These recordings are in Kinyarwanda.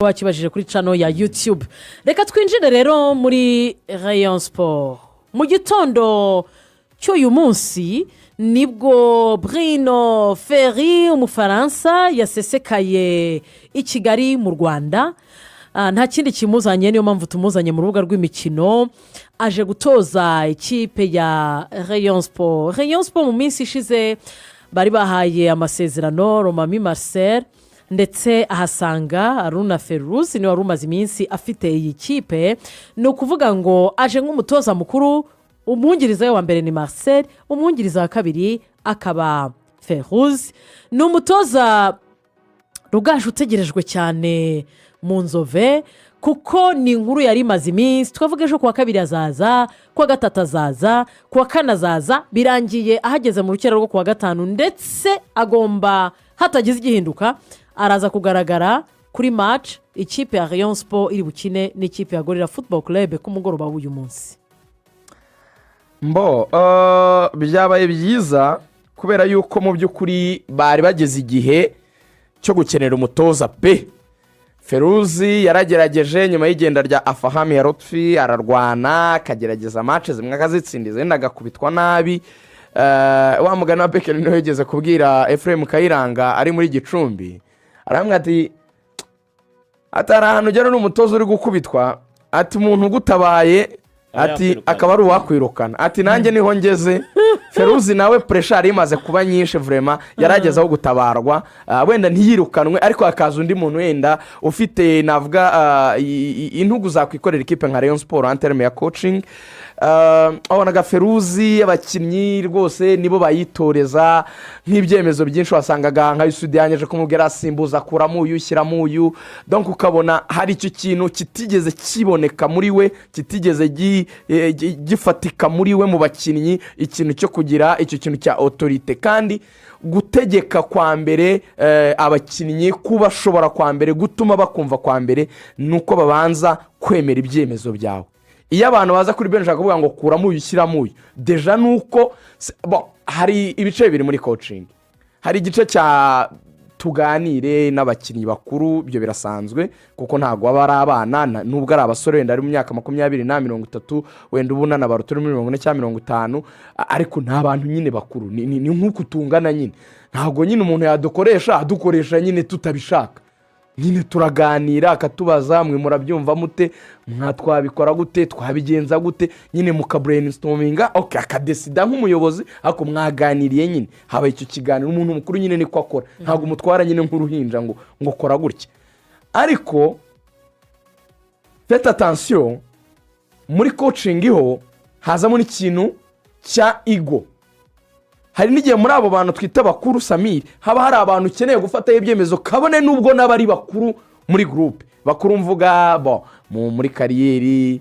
Wakibajije kuri channel ya YouTube. Reka twinjire rero muri Rayon Sports. Mu gitondo cy'uyu munsi nibwo Bruno Ferry, Umufaransa, yasesekaye i Kigali mu Rwanda. Nta kindi kimuzanye, niyo mpamvu tumuzanye mu rubuga rw'imikino. Aje gutoza ikipe ya Rayon Sports. Rayon Sports mu minsi ishize bari bahaye amasezerano Romami Marcel, ndetse ahasanga Aruna Ferouz, niwe wari umaze iminsi afite iyi kipe. Ni ukuvuga ngo aje nk'umutoza mukuru, umwungiriza we wa mbere ni Marcel, umwungiriza wa kabiri akaba Ferouz. Ni umutoza Rugaju utegerejwe cyane mu Nzove, kuko ni inkuru yari imaze iminsi. Twavuga ejo kuwa kabiri azaza, kuwa gatatu azaza, kuwa kane azaza, birangiye ahageze mu rukera rwo kuwa gatanu. Ndetse agomba, hatagize igihinduka, araza kugaragara kuri match ikipe ya Rayon Sports iri bukine n'ikipe ya Gorilla Football Club ku mugoroba w'uyu munsi. Mbo byabaye byiza kubera yuko mu by'ukuri bari bageze igihe cyo gukenera umutoza pe. Ferouz yaragerageje nyuma y'igenda rya Afahami ya Lotfi, ararwana, akagerageza match zimwe akazitsinda, izindi agakubitwa nabi. Wa mugani wa Bekeni niwe yigeze kubwira Efuremu Kayiranga ari muri Gicumbi, aramubwira ati atari ahantu ugera n'umutoza uri gukubitwa, ati umuntu ugutabaye ati yakwirukana. Akaba ari uwakwirukana. Ati nanjye niho ngeze. Ferouz nawe pressure yari imaze kuba nyinshi, vraiment yarageze aho gutabarwa. Wenda ntiyirukanwe, ariko hakaza undi muntu wenda ufite, navuga, intugu zakwikorera ikipe nka Rayon Sports en termes ya coaching. Wabonaga Ferouz abakinnyi rwose nibo bayitoreza, nk'ibyemezo byinshi wasangaga nka Yusudu yanyeje kumubwira asimbuza, akuramo uyu, ushyiramo uyu. Donc ukabona hari icyo kintu kitigeze kiboneka muri we, kitigeze gifatika muri we mu bakinnyi, ikintu cyo kugira icyo kintu cya autorité. Kandi gutegeka kwa mbere abakinnyi, kuba ashobora kwa mbere gutuma bakumva kwa mbere, ni uko babanza kwemera ibyemezo byawe. Iyo abantu baza kuri benshi bakavuga ngo kuramo uyu, ushyiramo uyu, déjà ni uko bon, hari ibice bibiri muri coaching. Hari igice cya tuganire n'abakinnyi bakuru, ibyo birasanzwe kuko ntabwo baba ari abana, nubwo ari abasore wenda ari mu myaka 20 na 30, wenda ubu unanabaruta uri muri 40 cyangwa 50, ariko ni abantu nyine bakuru, ni nk'uku tungana nyine. Ntabwo nyine umuntu yadukoresha adukoresha nyine tutabishaka. Nyine turaganira, akatubaza: mwe murabyumva mute? Mwa twabikora gute? Twabigenza gute? Nyine mukabrainstorminga, okay, akadecida nk'umuyobozi, ariko mwaganiriye nyine, habaye icyo kiganiro. Umuntu mukuru nyine niko akora, ntabwo umutwara nyine nk'uruhinja ngo kora gutya. Ariko faites attention, muri coaching ho hazamo n'ikintu cya ego. Hari n'igihe muri abo bantu twita bakuru, Samiri, haba hari abantu ukeneye gufataho ibyemezo, kabone n'ubwo n'abari bakuru muri groupe. Bakuru mvuga bo muri carrière,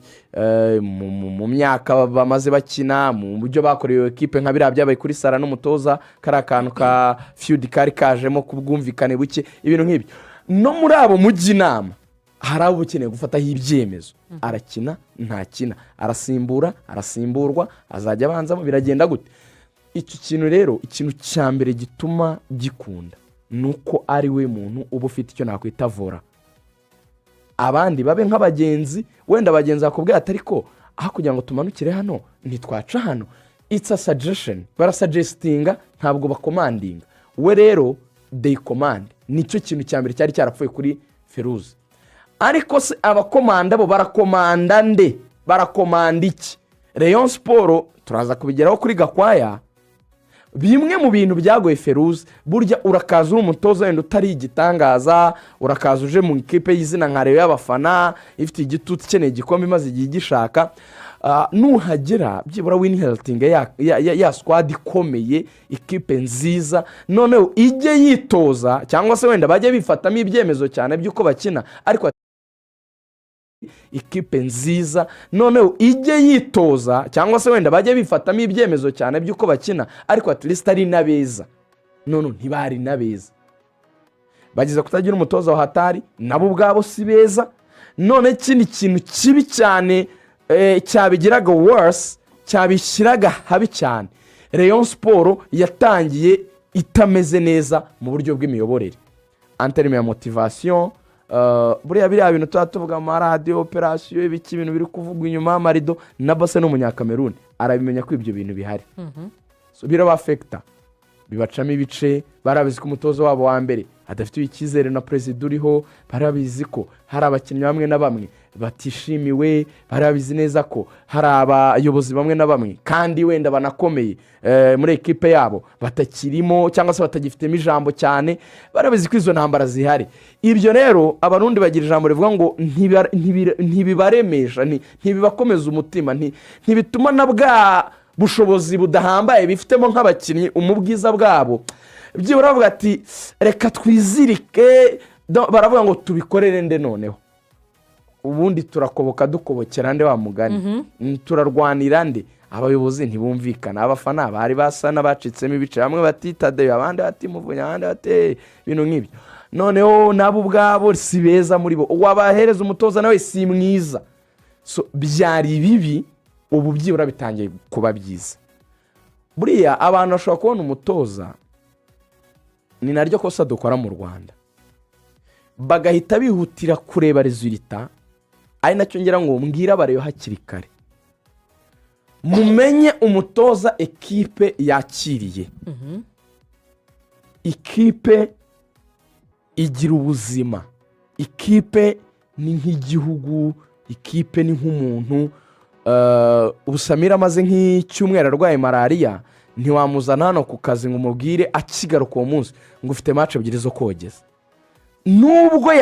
mu myaka bamaze bakina, mu buryo bakorewe ekipe, nka biriya byabaye kuri Sara n'umutoza, kariya kantu ka feud kari kajemo ku bwumvikane buke, ibintu nk'ibyo. No muri abo mujya inama hari abo ukeneye gufataho ibyemezo: arakina, ntakina, arasimbura, arasimburwa, azajya abanzamo, biragenda gute? Icyo kintu rero, ikintu cya mbere gituma gikunda ni uko ari we muntu uba ufite icyo nakwita volant. Abandi babe nk'abagenzi, wenda abagenzi bakubwira ati ariko aho kugira ngo tumanukire hano ntitwaca hano. It's a suggestion, barasuggestinga, ntabwo bacommandinga. We rero they command. Nicyo kintu cya mbere cyari cyarapfuye kuri Ferouz. Ariko se abacommanda bo baracommanda nde? Baracommanda iki? Rayon Sports turaza kubigeraho kuri Gakwaya. Bimwe mu bintu byagoye Ferouz, burya urakaza uri umutoza wenda utari igitangaza, urakaza uje mu ikipe y'izina nka Rayon y'abafana, ifite igitutu, ikeneye igikombe, imaze igihe igishaka. Nuhagera byibura winheritinga ya squad ikomeye, ikipe nziza, noneho ijye yitoza cyangwa se wenda bajye bifatamo ibyemezo cyane by'uko bakina, ariko ikipe nziza, noneho ijye yitoza cyangwa se wenda bajye bifatamo ibyemezo cyane by'uko bakina, ariko at least ari n'abeza. None ntibari n'abeza, bageze kutagira umutoza wa hatari, nabo ubwabo si beza. None ikindi kintu kibi cyane, cyabigiraga worse, cyabishyiraga habi cyane, Rayon Sports yatangiye itameze neza mu buryo bw'imiyoborere, en termes ya motivation. Buriya biriya bintu tuba tuvuga mu maradiyo, operasiyo, ibiki, ibintu biri kuvugwa inyuma y'amarido, na bose n'umunyakameruni arabimenya ko ibyo bintu bihari. So, birabafekita, bibacamo ibice. Barabizi ko umutoza wabo wa mbere adafitiwe icyizere na perezida uriho, barabizi ko hari abakinnyi bamwe na bamwe batishimiwe, barabizi neza ko hari abayobozi bamwe na bamwe kandi wenda banakomeye muri ekipe yabo batakirimo cyangwa se batagifitemo ijambo cyane, barabizi ko izo ntambara zihari. Ibyo rero, Abarundi bagira ijambo rivuga ngo ntibibaremesha, ntibibakomeza umutima, ntibituma na bwa bushobozi budahambaye bifitemo nk'abakinnyi mu bwiza bwabo byibura bavuga ati: "Reka twizirike." Baravuga ngo: "Tubikorere nde noneho? Ubundi turakoboka dukobokera nde?" Wa mugani, turarwanira nde? Abayobozi ntibumvikana, abafana bari basa n'abacitsemo ibice, bamwe bati Tadeyo, abandi bati Muvunyi, abandi bati ibintu nk'ibyo. Noneho nabo ubwabo si beza muri bo, wabahereza umutoza nawe si mwiza. So, byari bibi, ubu byibura bitangiye kuba byiza. Buriya abantu bashobora kubona umutoza, ni naryo kosa dukora mu Rwanda, bagahita bihutira kureba résultat, ari nacyo ngira ngo mbwire abareba hakiri kare: mumenye umutoza ekipe yakiriye. Ikipe igira ubuzima, ikipe ni nk'igihugu, ikipe ni nk'umuntu. Ubu Samira amaze nk'icyumweru arwaye malariya, ntiwamuzana hano ku kazi ngo umubwire akigaruka uwo munsi ngo ufite match ebyiri zo kogeza, nubwo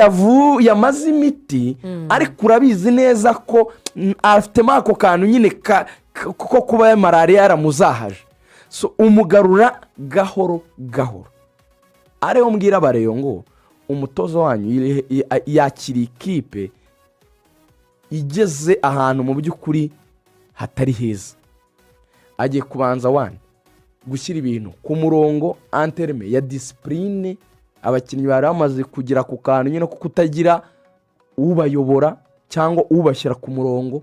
yamaze imiti, ariko urabizi neza ko afitemo ako kantu nyine ko kuba malariya yaramuzahaje. So umugarura gahoro gahoro. Ariho mbwira abareyo ngo umutoza wanyu yakiriye ikipe igeze ahantu mu by'ukuri hatari heza. Agiye kubanza wani gushyira ibintu ku murongo en termes ya discipline. Abakinnyi bari bamaze kugera ku kantu nyine ko kutagira ubayobora cyangwa ubashyira ku murongo.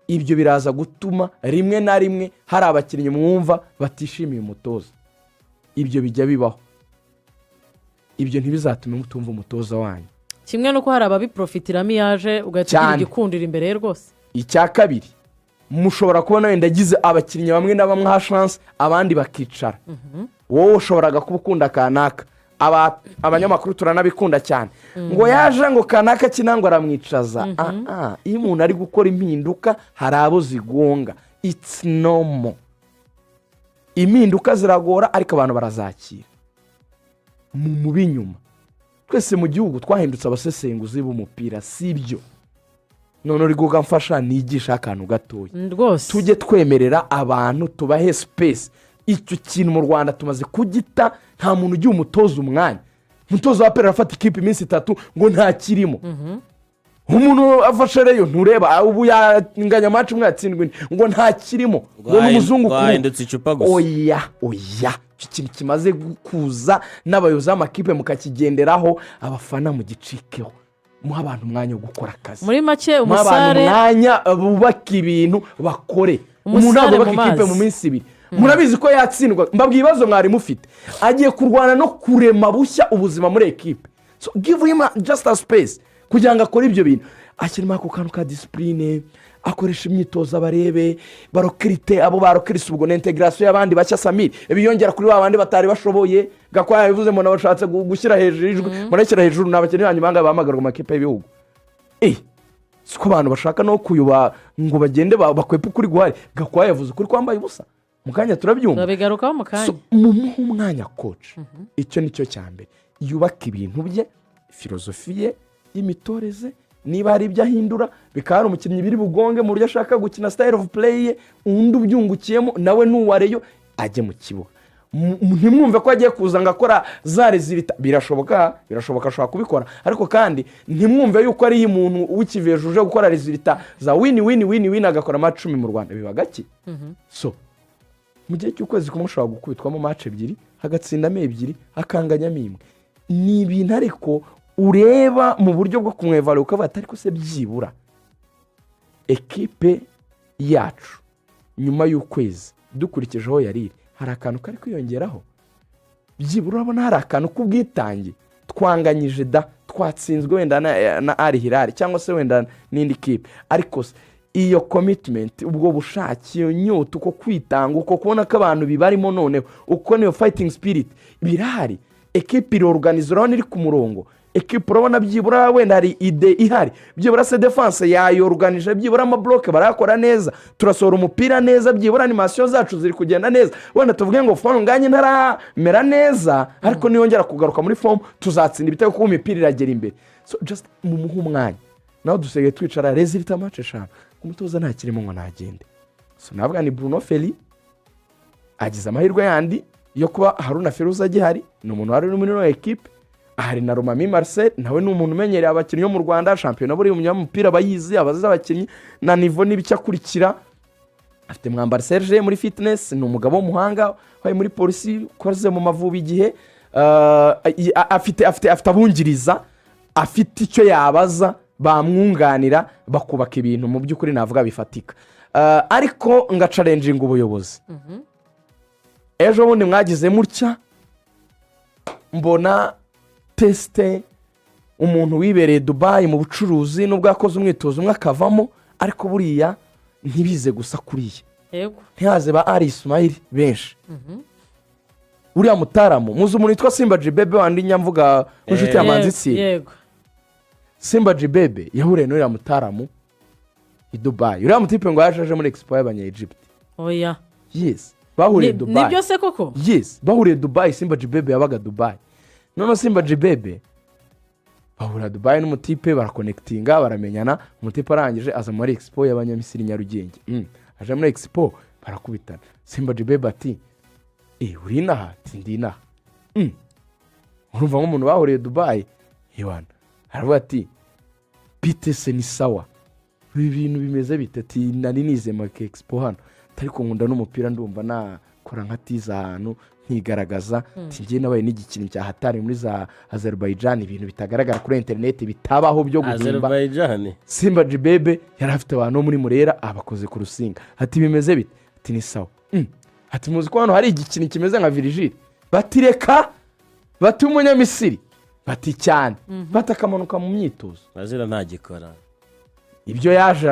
Ibyo biraza gutuma rimwe na rimwe hari abakinnyi mwumva batishimiye umutoza. Ibyo bijya bibaho, ibyo ntibizatume mutumva umutoza wanyu. Kimwe n'uko hari ababiprofitiramo, iyo aje ugahita ugira igikundiro imbere ye rwose. Icya kabiri, mushobora kubona wenda agize abakinnyi bamwe na bamwe aha chance, abandi bakicara. Wowe ushoboraga kuba ukunda kanaka. Abanyamakuru turanabikunda cyane, ngo yaje ngo kanaka akina ngo aramwicaza. Ah, ah, iyo umuntu ari gukora impinduka hari abo zigonga, it's normal. Impinduka ziragora, ariko abantu barazakira. Mu b'inyuma twese mu gihugu twahindutse abasesenguzi b'umupira, si byo? None uri mfasha nigisha akantu gatoya. Rwose. Tujye twemerera abantu, tubahe space. Icyo kintu mu Rwanda tumaze kugita. Nta muntu ugiye umutoza umwanya. Umutoza wa APR arafata ikipe iminsi 3 ngo ntakirimo. Umuntu afashe Rayon, ntureba, ubu yanganya match umwe yatsindwa indi, ngo ntakirimo, ngo ni umuzungu ku Rwahindutse icupa gusa. Oya, oya, icyo kintu kimaze kuza n'abayobozi b'amakipe mukakigenderaho, abafana mugicikeho, muhe abantu umwanya wo gukora akazi. Muri make, Muhe abantu umusare umwanya bubaka ibintu, bakore. Umuntu Umusare ntabwo yubaka mu ikipe mazi. mu minsi 2. Murabizi ko yatsindwa, mbabwiye ibibazo mwari mufite. Agiye kurwana no kurema bushya ubuzima muri ekipe. So give him just a space kugira ngo akore ibyo bintu, ashyiremo ako kantu ka discipline, akoresha imyitozo, abarebe barokirite abo barokirise. Ubwo ni intégration y'abandi bashya, Samiri, biyongera kuri ba bandi batari bashoboye. Gakwaya yabivuze ngo bashatse gushyira hejuru ijwi, murashyira hejuru. Ni abakinnyi banyu bangahe bahamagarwa mu makipe y'ibihugu? Siko abantu bashaka no kuyoba ngo bagende bakwepe ukuri guhari. Gakwaya yavuze ukuri kwambaye ubusa, mu kanya turabyumva. Turabigarukaho mu kanya. So, mumuhe umwanya coach, icyo ni cyo cya mbere. Yubaka ibintu bye, philosophie ye y'imitoreze, niba hari ibyo ahindura, bikaba hari umukinnyi biri bugonge mu buryo ashaka gukina, style of play ye, undi ubyungukiyemo nawe n'uwareyo ajye mu kibuga. Ntimwumve ko agiye kuza ngo akora za résultats. Birashoboka, birashoboka, ashobora kubikora, ariko kandi ntimwumve yuko ari umuntu w'ikiveje uje gukora résultats za win, win, win, win, agakora match 10 mu Rwanda, biba gake. So mu gihe cy'ukwezi kumwe ushobora gukubitwamo match ebyiri, hagatsindamo ebyiri, hakanganyamo imwe. Ni ibintu ariko ureba mu buryo bwo kumwevara, ukavuga ati: "Ariko se byibura ekipe yacu nyuma y'ukwezi, dukurikije aho yari iri, hari akantu kari kwiyongeraho? Byibura urabona hari akantu k'ubwitange? Twanganyije da, Twatsinzwe wenda na Al Hilal cyangwa se wenda n'indi kipe, ariko se iyo commitment, ubwo bushake, iyo nyota, uko kwitanga, uko kubona ko abantu bibarimo, noneho uko niyo fighting spirit birahari? Ekipe iri-organize, urabona iri ku murongo. Ekipe urabona byibura wenda hari idée ihari, byibura se défense yayoruganije, byibura ama blocs barayakora neza, turasohora umupira neza, byibura animation zacu ziri kugenda neza. Wenda tuvuge ngo Fall Ngagne ntaramera neza, ariko niyongera kugaruka muri forme tuzatsinda ibitego kuko imipira iragera imbere. So just mumuhe umwanya. Nawe dusigaye twicara, résultat match eshanu, umutoza ntakirimo ngo nagende. So navuga ni Bruno Ferry agize amahirwe yandi yo kuba Haruna Ferouz agihari, ni umuntu wari uri muri ino ekipe ahari, na Romami Marcel nawe ni umuntu umenyereye abakinnyi bo mu Rwanda, shampiyona buriya umunyamupira aba yizi, abazi abakinnyi na niveau n'ibicyo akurikira. Afite Mwambari Serge muri fitness, ni umugabo w'umuhanga wabaye muri polisi, ukoze mu Mavubi igihe. Afite abungiriza, afite icyo yabaza bamwunganira, bakubaka ibintu mu by'ukuri navuga bifatika. Ariko ngachallenginga ubuyobozi. Ejo bundi mwagize mutya mbona test, umuntu wibereye Dubayi mu bucuruzi, nubwo yakoze umwitozo umwe akavamo, ariko buriya ntibize gusa kuriya, ntihaze ba Ali Ismail benshi. Uriya mutaramu, muzi umuntu witwa Simba Jibebe wandi nyamvuga w'inshuti ya Manzi Thierry? Yego. Simba Jibebe yahuriye n'uriya mutaramu i Dubayi. Uriya mutipe ngo yaje aje muri expo y'Abanyaegypte. Oya. Yes, bahuriye Dubayi. Nibyo se koko? Yes, bahuriye Dubayi. Simba Jibebe yabaga Dubayi. Noneho Simba Jibebe bahura Dubayi n'umutipe, baraconnectinga, baramenyana. Umutipe arangije aza muri expo y'Abanyamisiri Nyarugenge. Aje muri expo barakubitana. Simba Jibebe ati: "Eee, uri inaha?" Ati: "Ndi inaha." Urumva nk'umuntu bahuriye Dubayi iwana aravuga ati: "Bite se, ni sawa? Ibi bintu bimeze bite?" Ati: "Nari nize maka expo hano, ariko nkunda n'umupira, ndumva nakora nka tiza ahantu nkigaragaza." Ati: "Njye nabaye n'igikintu cya hatari muri za Azerbaijan, ibintu bitagaragara kuri interineti, bitabaho byo guhimba." Azerbaijan. Simba Jibebe yari afite abantu bo muri Murera, abakoze ku rusinga, ati: "Bimeze bite?" Ati: "Ni sawa." Ati: "Muzi ko hano hari igikintu kimeze nka Virigile?" Bati: "Reka." Bati: "Umunyamisiri?" Bati: "Cyane." Bati: "Akamanuka mu myitozo." Azira ntagikora. Ibyo yaje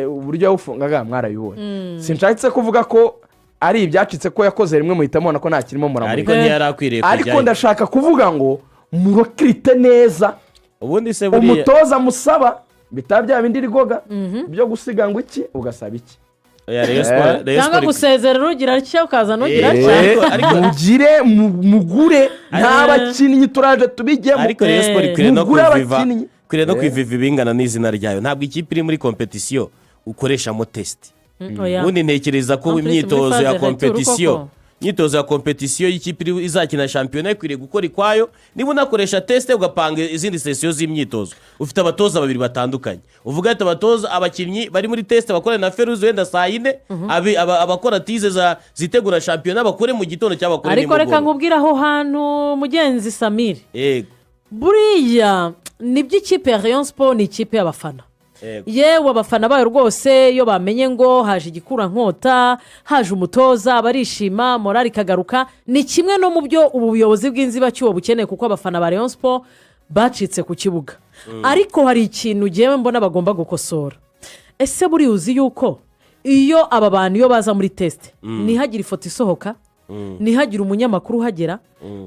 uburyo yawufungaga mwarabibonye. Sinshatse kuvuga ko ari ibyacitse, ko yakoze rimwe muhita mubona ko nta kirimo, ariko muramureka. Ntiyari akwiriye Ariko kujyayo. ndashaka kuvuga ngo murecruite neza. Ubundi se buriya Umutoza musaba bitaba bya bindi rigoga byo gusiga ngo iki, ugasaba iki. Oya, Rayon Sport- Rayon Cyangwa Sport- gusezerera ugira atya, ukaza nugira atya. Ariko- Mugire mugure nta bakinnyi, turaje tubijyemo. Ariko Rayon Sport ikwiriye no Mugure kuviva abakinnyi. ikwiriye no kwiviva ibingana n'izina ryayo. Ntabwo ikipe iri muri compétition ukoreshamo test. Oya. Ubundi ntekereza ko En plus, muri imyitozo phase ya retour compétition, koko. imyitozo ya compétition y'ikipe izakina shampiyona ikwiriye gukora ikwayo. Niba unakoresha test, ugapanga izindi sessions z'imyitozo, ufite abatoza babiri batandukanye, uvuga ati abatoza, abakinnyi bari muri test bakorana na Feruzi wenda saa yine, abakora tize zitegura shampiyona bakore mu gitondo cyangwa bakore Ariko reka nimugoroba. nkubwire aho hantu, mugenzi Samiri. Yego. Buriya nibyo, ikipe ya Rayon Sport ni ikipe y'abafana. Yego. Yewe, abafana bayo rwose iyo bamenye ngo haje igikurankota, haje umutoza, barishima, morale ikagaruka. Ni kimwe no mu byo ubu buyobozi bw'inzibacyuho bukeneye, kuko abafana ba Rayon Sport bacitse ku kibuga. Ariko hari ikintu ngewe mbona bagomba gukosora. Ese buriya uzi yuko iyo aba bantu iyo baza muri test, ntihagire ifoto isohoka, ntihagire umunyamakuru uhagera,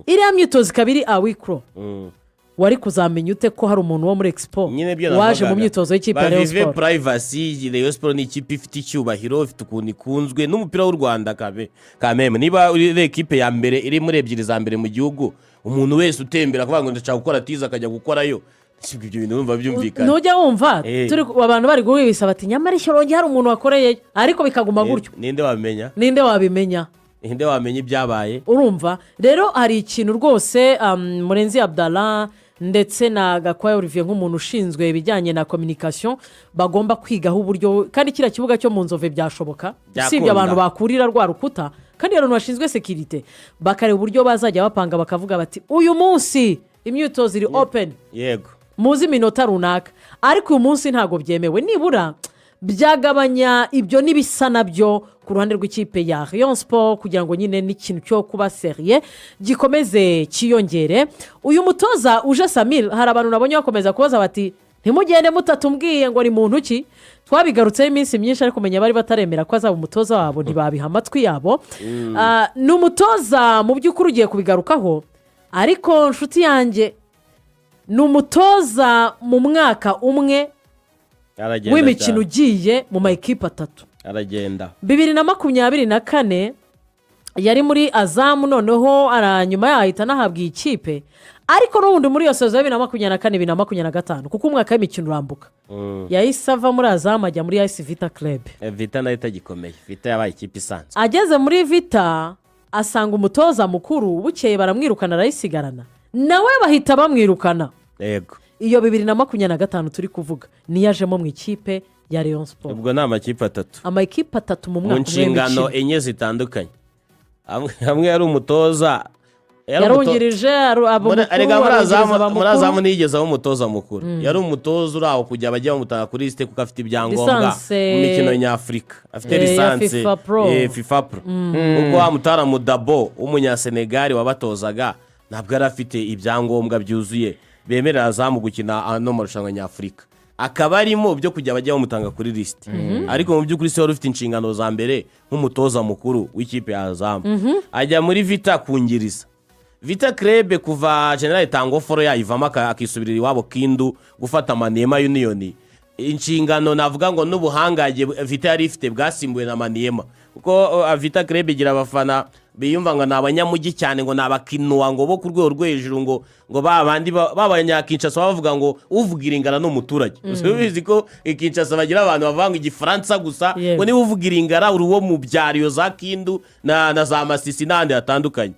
iriya myitozo ikaba iri à huis clos, wari kuzamenya ute ko hari umuntu wo muri expo Nyine byo waje mu navugaga. myitozo y'ikipe ya Rayon Bavive Sport? privacy. Rayon Sport ni ikipe ifite icyubahiro, ifite ukuntu ikunzwe n'umupira w'u Rwanda kabe kameme. Niba uri ekipe ya mbere, iri muri ebyiri za mbere mu gihugu, umuntu wese utembera akavuga ngo ndashaka gukora tize akajya gukorayo, si ibyo bintu numva byumvikana? Ntujya wumva turi abantu bari guhibisa bati: "Nyamara Ishyorongi hari umuntu wakoreyeyo," ariko bikaguma gutyo. Ninde wabimenya? Ninde wabimenya? Ninde wamenya ibyabaye? Urumva rero hari ikintu rwose Murenzi Abdallah ndetse na Gakwaya Olivier nk'umuntu ushinzwe ibijyanye na communication bagomba kwigaho uburyo. Kandi kiriya kibuga cyo mu Nzove byashoboka. Byakunda. Usibye abantu bakurira rwa rukuta, kandi abantu bashinzwe sécurité bakareba uburyo bazajya bapanga, bakavuga bati: "Uyu munsi imyitozo iri open, muzi iminota runaka, ariko uyu munsi ntabwo byemewe." Nibura Byagabanya ibyo n'ibisa nabyo ku ruhande rw'ikipe ya Rayon Sport, kugira ngo nyine n'ikintu cyo kuba sérieux gikomeze cyiyongere. Uyu mutoza uje, Samir, hari abantu nabonye bakomeza kubaza bati: "Ntimugende mutatumbwiye ngo ni muntu ki?" Twabigarutseho iminsi myinshi, ariko umenya bari bataremera ko azaba umutoza wabo, ntibabiha amatwi yabo. Ni umutoza mu by'ukuri ugiye kubigarukaho, ariko nshuti yanjye, ni umutoza mu mwaka umwe Aragenda w'imikino cyane. ugiye mu ma ekipa atatu. Aragenda. 2024 yari muri Azam, noneho nyuma yahita anahabwa iyi kipe. Ariko n'ubundi muri iyo saison ya 2024, 2025, kuko umwaka w'imikino urambuka, yahise ava muri Azam ajya muri AS Vita Club. Vita nayo itagikomeye, Vita yabaye ikipe isanzwe. Ageze muri Vita asanga umutoza mukuru, bukeye baramwirukana, arayisigarana, nawe bahita bamwirukana. Iyo 2025 turi kuvuga niyo ajemo mu ikipe ya Rayon Sport. Ubwo ni amakipe atatu. Amakipe atatu mu mu mwaka umwe nshingano w'imikino. enye zitandukanye. Hamwe yari umutoza, Yarungirije aba mukuru, Erega muri arungiriza Azam, aba muri mukuru. Azam ntiyigeze aba umutoza mukuru, yari umutoza uri aho kugira bajye bamutanga kuri liste kuko afite ibyangombwa Licence mu mikino nyafurika, afite ya licence FIFA Pro. FIFA Pro, kuko wa mutaramu Dabo w'umunyasenegali wabatozaga ntabwo yari afite ibyangombwa byuzuye bemerera Azam gukina ano marushanwa nyafurika, akaba arimo byo kujya bajya bamutanga kuri lisite, ariko mu by'ukuri se wari ufite inshingano za mbere nk'umutoza mukuru w'ikipe ya Azam. Ajya muri Vita kungiriza Vita Club kuva General Tango Foro yayivamo, akisubirira iwabo Kindu gufata Maniema Union. Inshingano navuga ngo n'ubuhangange Vita yari ifite bwasimbuwe na Maniema, kuko Vita Club igira abafana biyumva ngo ni abanyamujyi cyane, ngo ni abakinuwa, ngo bo ku rwego rwo hejuru, ngo ba bandi b'abanyakinshasa bavuga ngo uvugira ingana n'umuturage. Ubizi ko i Kinshasa bagira abantu bavuga ngo igifaransa gusa, ngo niba uvugira ingara uri uwo mu byariyo za Kindu na za Masisi n'ahandi hatandukanye.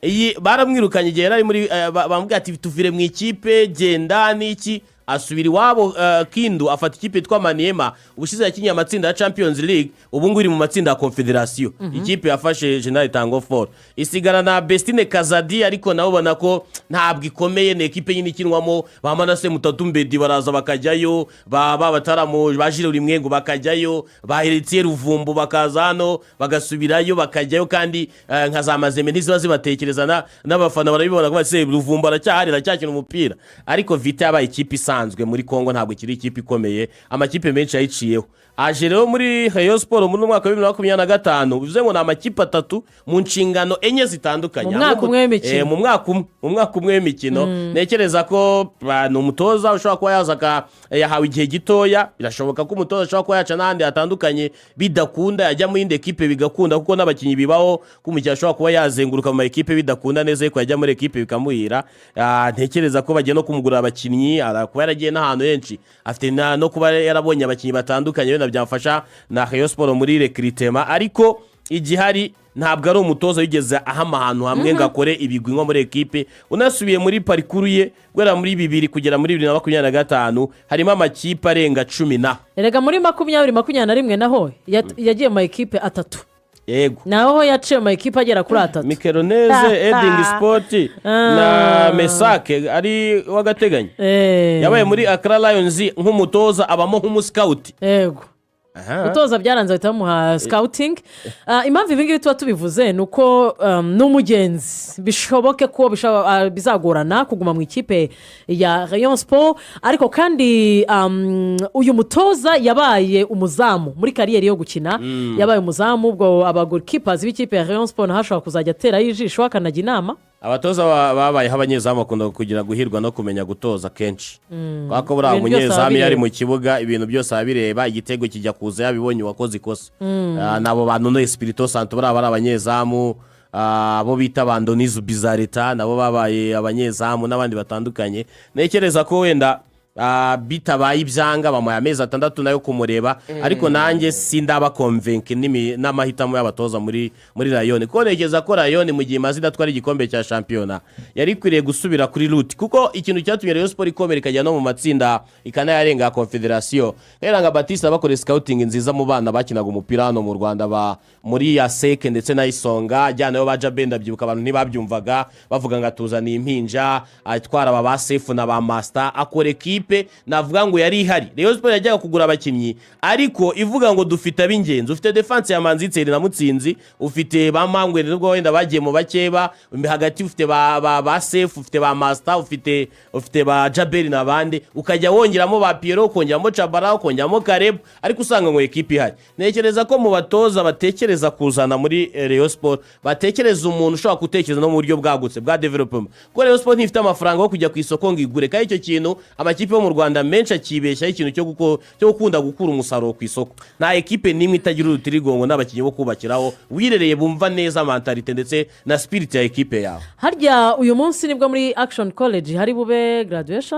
Iyi baramwirukanye igihe yari ari muri bamubwira ati: "Tuvire mu ikipe, genda n'iki." Asubira iwabo Kindu, afata ikipe yitwa Maniema. Ubushize yakinnye amatsinda ya Champions League, ubu ngubu iri mu matsinda ya Confederation. Ikipe yafashe General Tango Foro isigara na Bestine Kazadi, ariko nawe ubona ko ntabwo ikomeye. Ni ekipe nyine ikinwamo ba Manase Mutatu Mbedi, baraza bakajyayo, ba bataramu ba Jire Ulimwengu bakajyayo, ba Heritier Ruvumbu bakaza hano bagasubirayo bakajyayo, kandi nka za Mazembe ntiziba zibatekereza, n'abafana barabibona ko bati: "Ruvumbu aracyahari, aracyakina umupira." Ariko Vita yabaye ikipe isanzwe muri Kongo, ntabwo ikiri ikipe ikomeye, amakipe menshi yayiciyeho. Aje rero muri Rayon Sport muri mwaka wa 2025, bivuze ngo ni amakipe atatu mu nshingano enye zitandukanye. Mu mwaka umwe w'imikino. Mu mwaka umwe w'imikino. Ntekereza ko ni umutoza ushobora kuba yaza yahawe igihe gitoya. Birashoboka ko umutoza ashobora kuba yaca n'ahandi hatandukanye bidakunda, yajya mu yindi ekipe bigakunda, kuko n'abakinnyi bibaho ko umukinnyi ashobora kuba yazenguruka mu ma ekipe bidakunda neza, ariko yajya muri ekipe bikamuhira. Ntekereza ko bagiye no kumugurira abakinnyi, kuba yaragiye n'ahantu henshi, afite no kuba yarabonye abakinnyi batandukanye, wenda byamufasha na Rayon Sport muri recrutement. Ariko igihari, ntabwo ari umutoza wigeze ahama ahantu hamwe ngo akore ibigwi nko muri ekipe. Unasubiye muri parcours ye guhera muri 2000 kugera muri 2025, harimo amakipe arenga 10 na Erega muri 2021 naho yagiye mu ma ekipe atatu. Naho yaciye mu ma ekipe agera kuri atatu. Mikeroneze, Eding Sport na Mesake ari w'agateganyo. Yabaye muri Accra Lions nk'umutoza, abamo nk'umu scout. Yego, gutoza byaranze bahita bamuha scouting. Impamvu ibi ngibi tuba tubivuze ni uko n'umugenzi bishoboke ko bizagorana kuguma mu ikipe ya Rayon Sport. Ariko kandi uyu mutoza yabaye umuzamu muri carrière yo gukina, yabaye umuzamu. Ubwo aba goalkeepers b'ikipe ya Rayon Sport naho ashobora kuzajya aterayo ijisho akanajya inama. Abatoza babayeho abanyezamu bakunda kugira guhirwa no kumenya gutoza kenshi, kubera ko buriya Ibintu byose umunyezamu iyo ari aba mu kibuga ibintu byose arabireba, igitego kijya kuza yabibonye uwakoze ikosa. Nabo ba Nuno Espirito Santo buriya bari abanyezamu, abo bita ba Andoni Zubizarreta nabo babaye abanyezamu n'abandi batandukanye. Ntekereza ko wenda bitabaye ibyanga bamuhaye amezi 6 nayo kumureba, ariko nanjye sindaba convaincu n'amahitamo y'abatoza muri Rayon, kuko ntekereza ko Rayon mu gihe imaze idatwara igikombe cya shampiyona yari ikwiriye gusubira kuri route, kuko ikintu cyatumye Rayon Sport ikomera ikajya no mu matsinda ikanayarenga ya Confederation, Kayiranga Batiste bakoreye scouting nziza mu bana bakinaga umupira hano mu Rwanda muri Yaseke ndetse na Isonga, ajyanayo ba Jabenda. Byibuka abantu ntibabyumvaga, bavuga ngo atuzaniye impinja, atwara aba ba Sefu na ba Masita, akora ekipe. ekipe navuga ngo yari ihari. Rayon Sport yajyaga kugura abakinnyi ariko ivuga ngo dufite ab'ingenzi. Ufite défense ya Manzi Thierry na Mutsinzi, ufite ba Mangwende nubwo wenda bagiye mu bakeba, hagati ufite ba Sefu, ufite ba Masita, ufite ba Jaberi n'abandi, ukajya wongeramo ba Piyero, ukongeramo Cabara, ukongeramo Karebu, ariko usanga ngo ekipe ihari. Ntekereza ko mu batoza batekereza kuzana muri Rayon Sport, batekereza umuntu ushobora gutekereza no mu buryo bwagutse bwa development, kuko Rayon Sport ntifite amafaranga yo kujya ku isoko ngo igure. Kandi icyo kintu amakipe yo mu Rwanda menshi akibeshyaho, ikintu cyo gukunda gukura umusaruro ku isoko. Nta ekipe n'imwe itagira urutirigongo n'abakinnyi bo kubakiraho wirereye, bumva neza mentalité ndetse na spirit ya ekipe yawe. Harya uyu munsi nibwo muri Action College hari bube graduation?